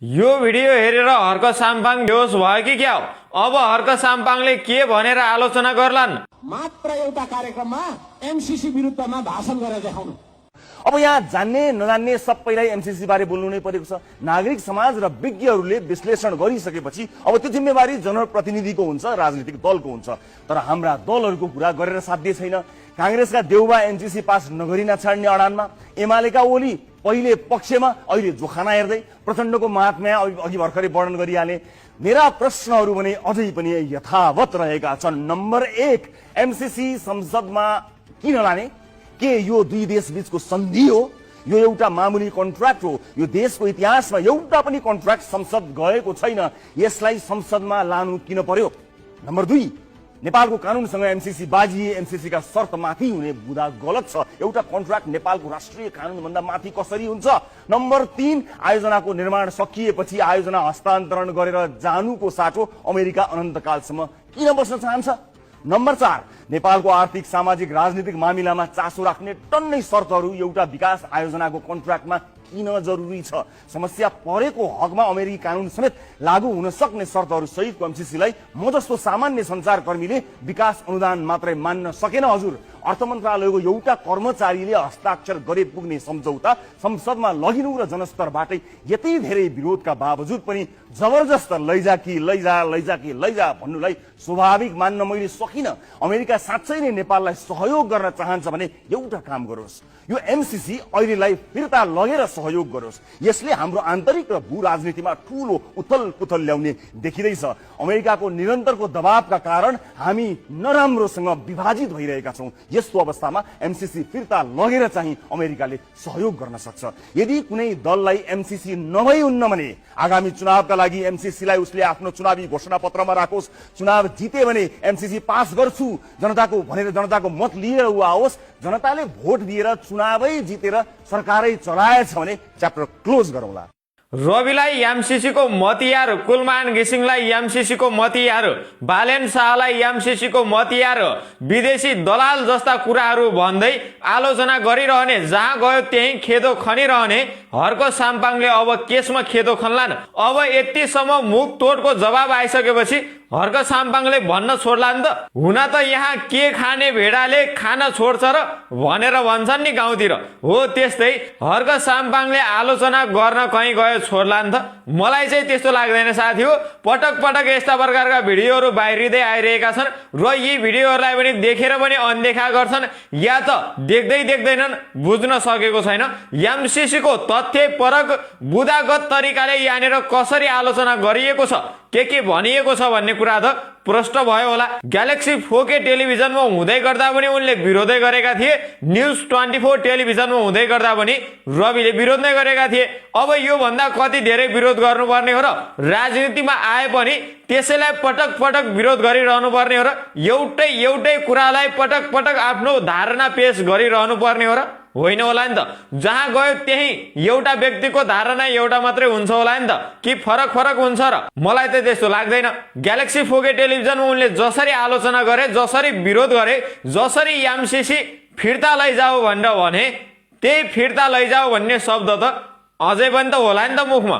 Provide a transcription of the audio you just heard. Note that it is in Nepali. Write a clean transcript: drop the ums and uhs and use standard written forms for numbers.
यो भिडियो हेरेर हर्क साम्पाङ बेहोस भयो कि क्या हो? अब हर्क साम्पाङले के भनेर आलोचना गर्लान्? मात्र एउटा कार्यक्रममा एमसीसी विरुद्धमा भाषण गरेर देखाउनु। अब यहाँ जान्ने नजान्ने सबैलाई एमसीसी बारे बोल्नु नै परेको छ। नागरिक समाज र विज्ञहरूले विश्लेषण गरिसकेपछि अब त्यो जिम्मेवारी जनप्रतिनिधिको हुन्छ, राजनीतिक दलको हुन्छ। तर हाम्रा दलहरूको कुरा गरेर साध्य छैन। कांग्रेसका देउबा एनसीसी पास नगरी नछाड्ने अडानमा, एमालेका ओली पहिले पक्षमा अहिले जोखाना हेर्दै प्रचण्डको महात्म्य अघि भर्खरै वर्णन गरिहाले। मेरा प्रश्नहरू भने अझै पनि यथावत रहेका छन्। नम्बर 1, एमसीसी संसदमा किन लाने? के यो दुई देश बीचको सन्धि हो? यो एउटा मामुली कन्ट्र्याक्ट हो? यो देशको इतिहासमा एउटा पनि कन्ट्र्याक्ट संसद गएको छैन। यसलाई संसदमा लानु किन पर्यो? नम्बर 2, नेपालको कानूनसँग एमसीसी बाजिए एमसीसी का शर्तमाथि हुने बुदा गलत छ। एउटा कन्ट्र्याक्ट नेपालको राष्ट्रिय कानूनभन्दा माथि कसरी हुन्छ? नम्बर 3, आयोजनाको निर्माण सकिएपछि आयोजना हस्तान्तरण गरेर जानुको साटो अमेरिका अनन्तकालसम्म किन बस्न चाहन्छ? नम्बर 4, नेपालको आर्थिक सामाजिक राजनीतिक मामिलामा चासो राख्ने टन्नै शर्तहरू एउटा विकास आयोजनाको कन्ट्र्याक्टमा किन जरुरी छ? समस्या परेको हकमा अमेरिकी कानून समेत लागू हुन सक्ने शर्तहरू सहितको एमसीसीलाई म जस्तो सामान्य सञ्चारकर्मीले विकास अनुदान मात्रै मान्न सकेन। हजुर, अर्थ मन्त्रालयको एउटा कर्मचारीले हस्ताक्षर गरे पुग्ने सम्झौता संसदमा लगिनु र जनस्तरबाटै यति धेरै विरोधका बावजुद पनि जबरजस्त लैजा भन्नुलाई स्वाभाविक मान्न मैले सकिन। अमेरिका साँच्चै नै नेपाललाई सहयोग गर्न चाहन्छ भने एउटा काम गरोस्, यो एमसीसी अहिलेलाई फिर्ता लगेर सहयोग गरोस्। यसले हाम्रो आन्तरिक र भू राजनीतिमा ठूलो उथल पुथल ल्याउने देखिँदैछ। अमेरिकाको निरन्तरको दबावका कारण हामी नराम्रोसँग विभाजित भइरहेका छौं। यस्तो अवस्थामा एमसीसी फिर्ता लगेर चाहिँ अमेरिकाले सहयोग गर्न सक्छ। यदि कुनै दललाई एमसीसी नभई हुन्न भने आगामी चुनावका लागि एमसीसीलाई उसले आफ्नो चुनावी घोषणा पत्रमा राखोस्। चुनाव जिते भने एमसीसी पास गर्छु जनताको भनेर जनताको मत लिएर ऊ आओस्। जनताले भोट दिएर चुनावै जितेर सरकारै चलाएछ भने च्याप्टर क्लोज गरौँला। रविलाई एमसीसी को मतियार, कुलमान घिसिङलाई एमसीसी को मतियार, बालेन शाहलाई एमसीसी को मतियार, विदेशी दलाल जस्ता कुराहरू भन्दै आलोचना गरिरहने, जहाँ गयो त्यही खेदो खनिरहने हर्क साम्पाङले अब केसमा खेदो खन्लान्। अब यतिसम्म मुख तोडको जवाब आइसकेपछि हर्क साम्पाङले भन्न छोड्ला नि त, हुन त यहाँ के खाने भेडाले खान छोड्छ र भनेर भन्छन् नि गाउँतिर। हो त्यस्तै हर्क साम्पाङले आलोचना गर्न कहीँ गयो छोड्ला नि त। मलाई चाहिँ त्यस्तो लाग्दैन साथी हो। पटक पटक यस्ता प्रकारका भिडियोहरू बाहिरिँदै आइरहेका छन् र यी भिडियोहरूलाई पनि देखेर पनि अनदेखा गर्छन् या त देख्दै देख्दैनन्, बुझ्न सकेको छैन। एमसीसी को तथ्यपरक बुदागत तरिकाले यहाँनिर कसरी आलोचना गरिएको छ, के भनिएको छ भन्ने कुरा त प्रश्न भयो होला। ग्यालेक्सी 4K टेलिभिजनमा हुँदै गर्दा पनि उनले विरोधै गरेका थिए। न्यूज 24 टेलिभिजनमा हुँदै गर्दा पनि रविले विरोध नै गरेका थिए। अब यो भन्दा कति धेरै विरोध गर्नुपर्ने हो र? राजनीतिमा आए पनि त्यसैलाई पटक पटक विरोध गरिरहनु पर्ने हो र? एउटै कुरालाई पटक पटक आफ्नो धारणा पेश गरिरहनु पर्ने हो र? होइन होला नि त। जहाँ गयो त्यही एउटा व्यक्तिको धारणा एउटा मात्रै हुन्छ होला नि त, कि फरक हुन्छ र? मलाई त त्यस्तो लाग्दैन। ग्यालेक्सी 4K टेलिभिजनमा उनले जसरी आलोचना गरे, जसरी विरोध गरे, जसरी एमसीसी फिर्ता लैजाऊ भनेर भने, त्यही फिर्ता लैजाऊ भन्ने शब्द त अझै पनि त होला नि त मुखमा।